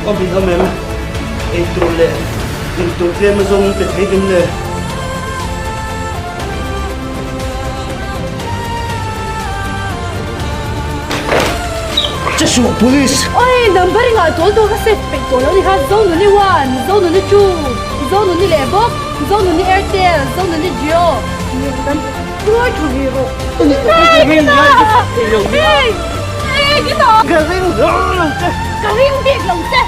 Awm in awm em? Eitur leh intur tlem a zawng in pe thei dim le. Chasuh Police! Oi, number i ngah tul tur ka save peih tawh lo ni kha, Zonuni one, Zonuni two, Zonuni leh bawk, Zonuni Airtel, Zonuni Jio, Ngawi tha ve rawh. Hey! Hey! Ka ring lo che! Ka ring bik lo che!